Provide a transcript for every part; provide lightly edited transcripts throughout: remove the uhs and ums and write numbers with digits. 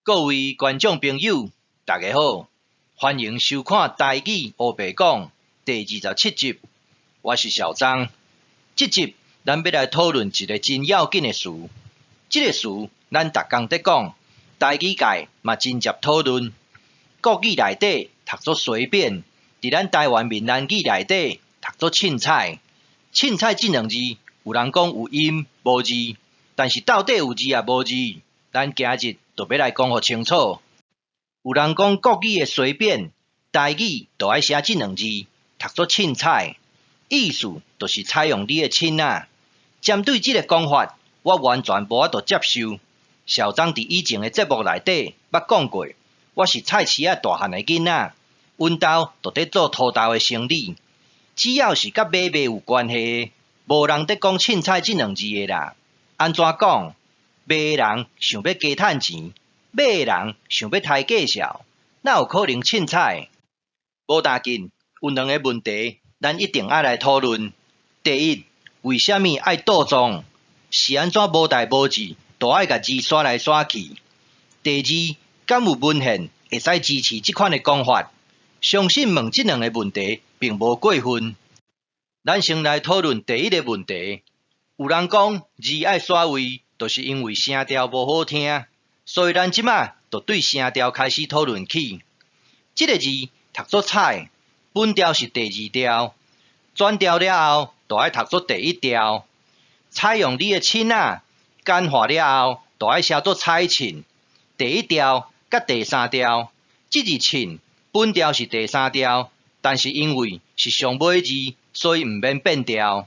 各位觀眾朋友，大家好，歡迎收看《台語烏白講》第27集，我是小張。這集咱欲來討論一个真要緊的詞，這个詞咱逐工佇講，台語界嘛真捷討論。國語內底讀做隨便，佇咱台灣閩南語內底讀做凊彩。凊彩這兩字，有人講有音無字，但是到底有字抑無字，咱今日就欲來講予清楚。有人講國語的隨便，台語就愛寫這兩字，讀做凊彩，意思就是採用你的凊仔。針對這个講法，我完全無法度接受。小張佇以前的節目內底捌講過，我是菜市仔大漢的囡仔，阮兜就佇做土豆的生理。只要是佮買賣有關係的，無人佇講凊彩這兩字的啦。按怎講？賣的人想欲加趁錢，買的人想欲刣價數，哪有可能凊彩？無要緊，有兩个問題，咱一定愛來討論。第一，為啥物愛倒裝？是按怎無代無誌，都愛共字徙來徙去？第二，敢有文獻會使支持這款的講法？相信問這兩个問題並無過分。咱先來討論第一个問題。有人講字愛徙位，就是因為聲調無好聽，所以咱這馬就對聲調開始討論起。這个字讀做彩，本調是第二調，轉調了後就愛讀做第一調。採用你的凊仔，簡化了後就愛寫做彩凊。第一調佮第三調，這字凊本調是第三調，但是因為是上尾字，所以毋免變調。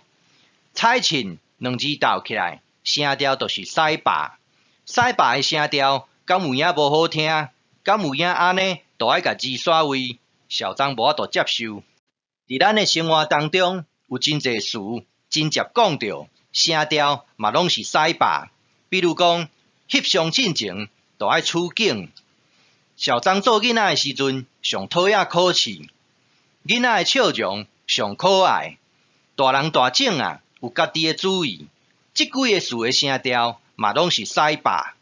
彩凊兩字鬥起來，聲調就是屎霸。屎霸的聲調，敢有影無好聽？敢有影按呢？就愛共字徙位？小張無法度接受。佇咱的生活當中，有真濟詞真捷講著，聲調嘛攏是屎霸。比如講，翕相進前，就愛取景。小張做囡仔的時陣，上討厭考試。囡仔的笑容上可愛。大人大種仔，有家己的主意。這幾個詞的聲調嘛攏是屎霸。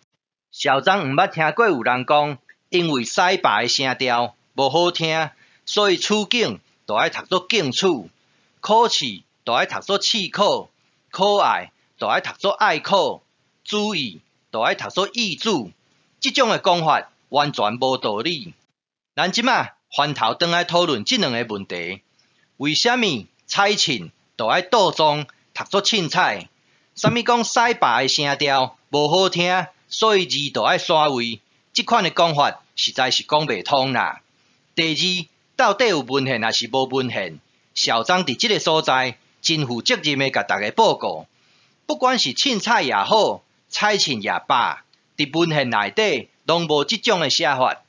小張毋捌聽過有人講，因為屎霸的聲調無好聽，所以處境就愛讀做境處，考試就愛讀做試考，可愛就愛讀做愛考，主意就愛讀做意主。這種的講法完全無道理。咱這馬翻頭轉來討論這兩个問題：為啥物彩凊就愛倒裝讀做凊彩？啥物講屎霸的聲調無好聽，所以字就愛徙位？這款的講法實在是講袂通啦。第二，到底有文獻抑是無文獻？小張佇這个所在真負責任的共大家報告，不管是凊彩也好，彩凊也罷，佇文獻內底攏無這種的寫法。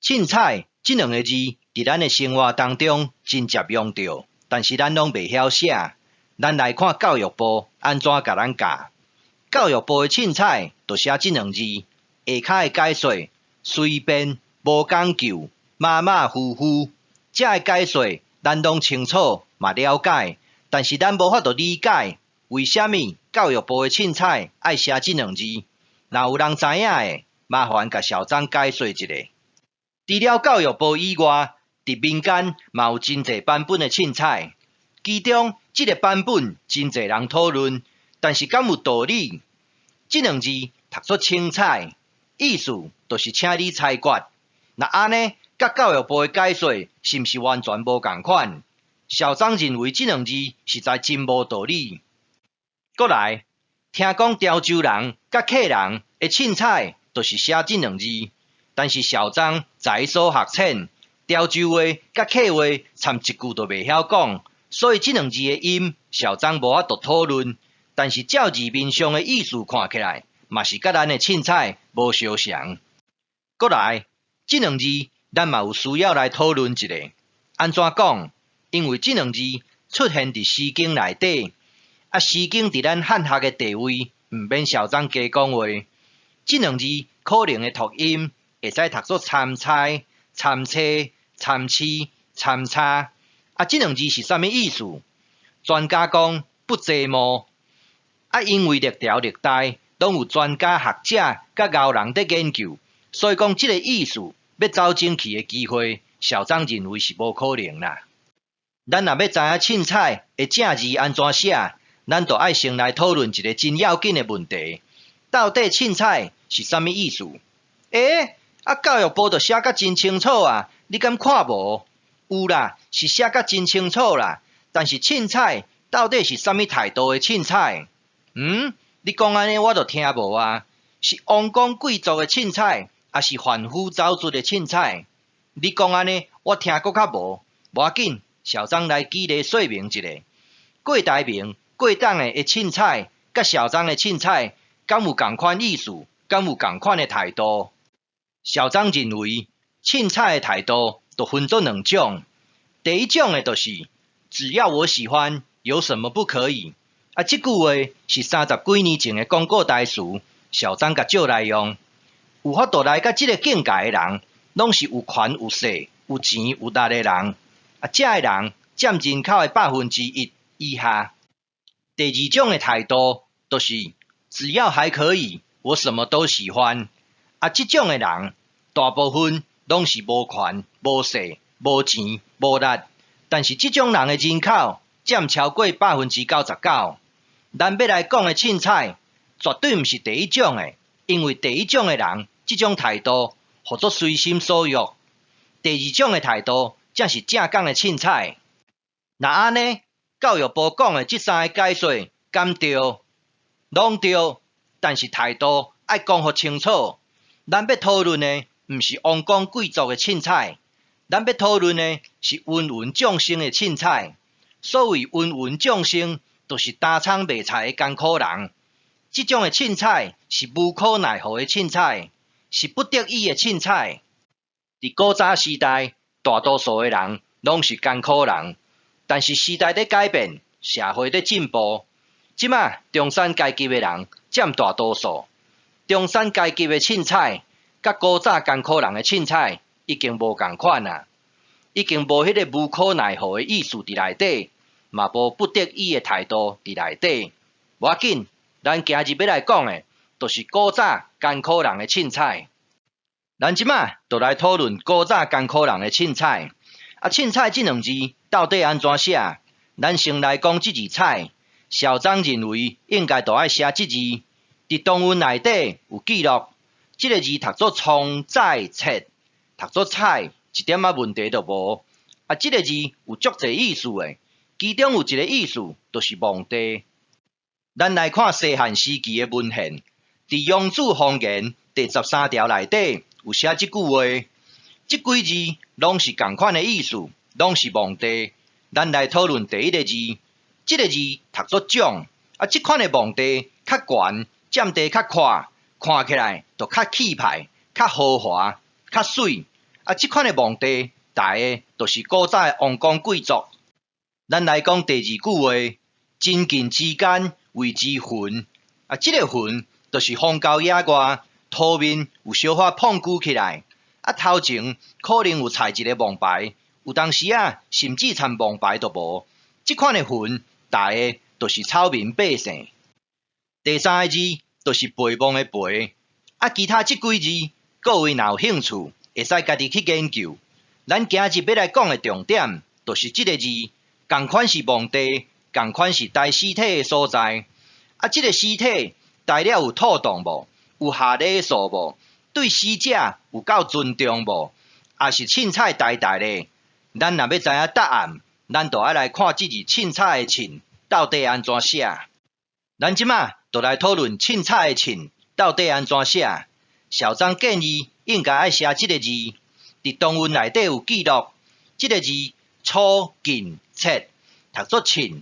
凊彩這兩个字佇咱的生活當中真捷用著，但是咱攏袂曉寫。咱來看教育部按怎共咱教。教育部的凊彩就寫這兩字，下跤的解說隨便、無講究、馬馬虎虎。這个解說咱攏清楚嘛了解，但是咱無法度理解為啥物教育部的凊彩愛寫這兩字。若有人知影的，麻煩共小張解說一下。除了教育部以外，佇民間嘛有真濟版本的凊彩，其中這个版本真濟人討論，但是敢有道理？這兩字讀做清彩，意思就是請你裁決。若按呢，佮教育部的解說是毋是完全無仝款？小張認為這兩字實在真無道理。閣來，聽講潮州人佮客人的凊彩就是寫這兩字，但是小張才疏學淺，潮州話佮客話摻一句都袂曉講，所以這兩字的音，小張無法度討論。但是照字面上的意思看起來，嘛是佮咱的凊彩無相像。閣來，這兩字咱嘛有需要來討論一下。按怎講？因為這兩字出現佇《詩經》內底，啊，《詩經》佇咱漢學的地位，毋免小張加講話。這兩字可能的讀音，會使讀做參差、參差、參差、參差。啊，這兩字是啥物意思？專家講不濟毛。啊，因為歷朝歷代攏有專家學者佮賢人佇研究，所以講這个意思欲走精去的機會，小張認為是無可能啦。咱若欲知影凊彩的正字按怎寫，咱就愛先來討論一个真要緊的問題：到底凊彩是啥物意思？欸，啊教育部就寫甲真清楚啊，你敢看無？有啦，是寫甲真清楚啦。但是凊彩到底是啥物態度的凊彩？嗯，你講按呢我就聽無啊。是王公貴族的凊彩，抑是販夫走卒的凊彩？你講按呢，我聽閣較無。無要緊，小張來舉例說明一下。郭台銘、郭董的凊彩，佮小張的凊彩，敢有仝款意思？敢有仝款的態度？小張認為，凊彩的態度就分做兩種。第一種的就是，只要我喜歡，有什麼不可以？啊，這句話是三十幾年前的廣告台詞，小張共借來用。有法度來到這个境界的人，攏是有權有勢、有錢有力的人。啊，這的人佔人口的1%以下。第二種的態度，就是只要還可以，我什麼都喜歡。啊，這種的人，大部分攏是無權、無勢、無錢、無力。但是這種人的人口佔超過99%。咱欲來講的凊彩，絕對毋是第一種的，因為第一種的人，這種態度，號做隨心所欲。第二種的態度，才是正港的凊彩。若按呢，教育部講的這三个解說，敢對？攏對，但是態度愛講予清楚。咱欲討論的，毋是王公貴族的凊彩，咱欲討論的是芸芸眾生的凊彩。所謂芸芸眾生，就是擔蔥賣菜的艱苦人。這種的凊彩是無可奈何的凊彩，是不得已的凊彩。佇古早時代，大多數的人攏是艱苦人，但是時代咧改變，社會咧進步，這馬中產階級的人佔大多數。中產階級的凊彩，佮古早艱苦人的凊彩已經無仝款啊，已經無彼个無可奈何的意思佇內底，嘛無不得已的態度佇內底。無要緊，咱今日欲來講的，就是古早艱苦人的凊彩。咱這馬就來討論古早艱苦人的凊彩。啊，凊彩這兩字到底按怎寫？咱先來講這字彩。小張認為應該就愛寫這字。佇唐文內底有記錄，這个字讀做倉載切，讀做彩，一點仔問題都無。啊，這个字有足濟意思的，其中有一个意思就是墓地。咱來看西漢時期的文獻，佇《雍子方言》第13條內底有寫這句話，這幾字攏是仝款的意思，攏是墓地。咱來討論第一个字，這个字讀做冢，啊，這款的墓地較懸，佔地較闊，看起來就較氣派、較豪華、較媠。啊，這款的墓地，大的就是古早的王公貴族。咱來講第二句話，親近之間謂之墳。啊，這个墳就是荒郊野外，塗面有小可膨膩起來。啊，頭前可能有踩一个墓牌，有當時仔甚至連墓牌都無。這款的墳，大的就是草民百姓。第三个字就是陪墓的陪。啊，其他這幾字，各位若有興趣，會使家己去研究。咱今日欲來講的重點，就是這个字，仝款是墓地，仝款是埋屍體的所在。啊，這个屍體埋了有妥當無？有合禮數無？對死者有夠尊重無？抑是凊彩埋埋咧？咱若欲知影答案，咱就愛來看這字凊彩的凊到底按怎寫。咱這馬就來討論凊彩的凊到底按怎寫。小張建議應該愛寫這个字，佇唐文內底有記錄，這个字初、近、切讀做凊，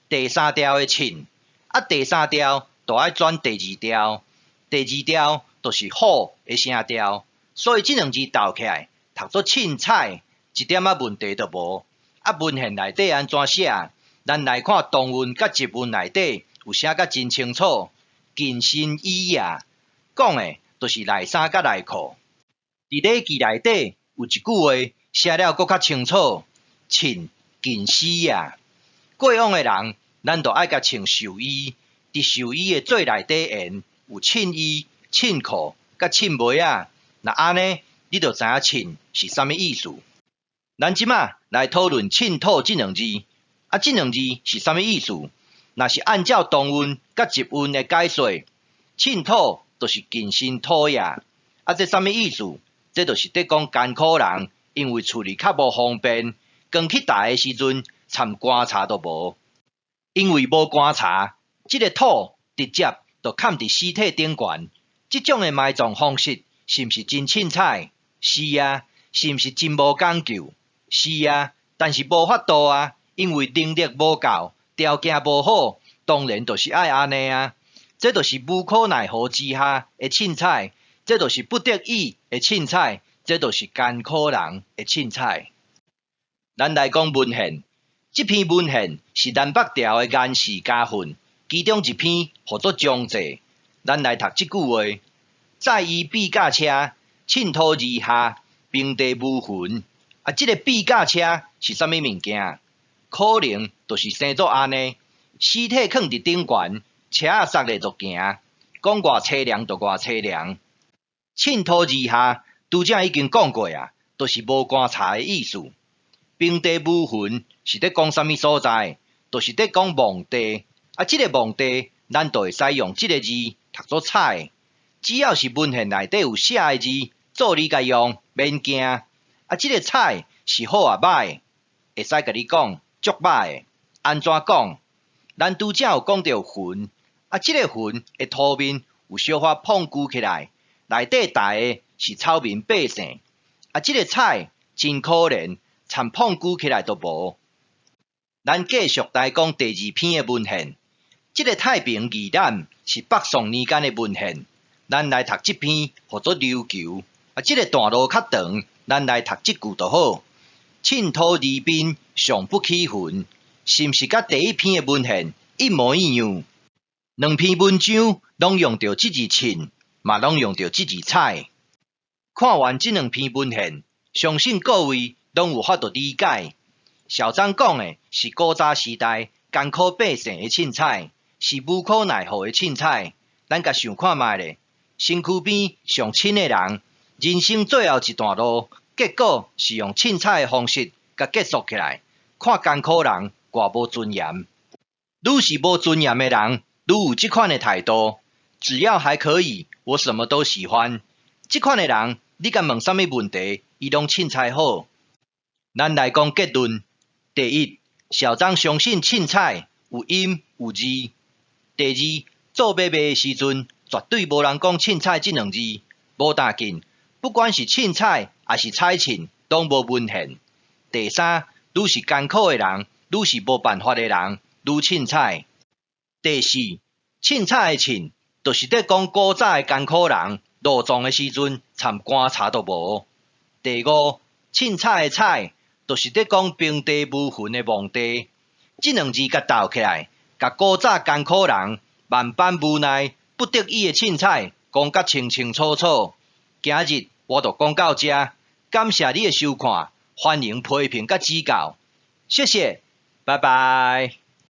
第三調的凊，啊第三調就愛轉第二調，第二調就是虎的聲調，所以這兩字鬥起來讀做凊彩，一點仔問題都無。啊，文獻內底按怎寫？咱來看唐文佮日文內底有寫甲真清楚，近身衣也，講的就是內衫佮內褲。佇禮記內底有一句話寫了閣較清楚，凊近屍也。過往的人，咱就愛共穿壽衣，佇壽衣的最內底緣有襯衣、襯褲佮襯襪仔，若按呢，你就知影凊是啥物意思。咱這馬來討論凊土這兩字，啊，這兩字是啥物意思？若是按照同音佮集韻的解說，凊土就是近身土也。啊，這啥物意思？這就是佇講艱苦人，因為厝裡較無方便，扛去抬的時陣，摻棺柴都無。因為無棺柴，這个土直接就崁佇屍體頂懸。這種的埋葬方式是毋是真凊彩？是啊，是毋是真無講究？是啊，但是無法度啊，因為能力無夠，條件無好，當然就是愛按呢啊。這就是無可奈何之下的凊彩，這就是不得已的凊彩，這就是艱苦人的凊彩。咱來講文獻，這篇文獻是南北朝的顏氏家訓，其中一篇號做葬祭。咱來讀這句話：載於臂架車，凊土而下，平地無墳。啊，這个臂架車是啥物物件？可能就是生做按呢，屍體囥佇頂懸，車仔塞咧就行，講偌凄涼就偌凄涼。凊土而下，拄才已經講過啊，就是無棺柴的意思。平地無墳是佇講啥物所在？就是佇講墓地。啊，這个墓地，咱就會使用這个字讀做采。只要是文獻內底有寫的字，做你共用，免驚。啊，這个采是好抑歹？會使共你講，足歹的。按怎講？咱拄才有講著墳，啊，這个墳的塗面有小可膨舊起來，內底埋的是草民百姓。啊，這个采真可憐，摻膨舊起來都無。咱繼續來講第二篇的文獻，這个太平御覽是北宋年間的文獻。咱來讀這篇，號做琉球。啊，這个段落較長，咱來讀這句就好。凊土而殯，尚不起墳，是毋是佮第一篇的文獻一模一樣？兩篇文章攏用著這字凊，嘛攏用著這字采。看完這兩篇文獻，相信各位攏有法度理解。小張講的是古早時代艱苦百姓的凊彩，是無可奈何的凊彩。咱共想看覓咧，身軀邊上親的人，人生最後一段路，結果是用凊彩的方式共結束起來，看艱苦人偌無尊嚴。愈是無尊嚴的人，愈有這款的態度。只要還可以，我什麼都喜歡。這款的人，你共問啥物問題，伊攏凊彩好。咱來講結論。第一，小張相信凊彩有音有字。第二，做買賣的時陣，絕對無人講凊彩這兩字，無要緊，不管是凊彩抑是彩凊，攏無文獻。第三，愈是艱苦的人，愈是無辦法的人，愈凊彩。第四，凊彩的凊，就是佇講古早的艱苦人，落葬的時陣，摻棺柴都無。第五，凊彩的采，就是佇講平地無墳的墓地。這兩字共鬥起來，共古早艱苦人萬般無奈、不得已的凊彩講甲清清楚楚。今日我就講到這，感謝你的收看，歡迎批評佮指教，謝謝，拜拜。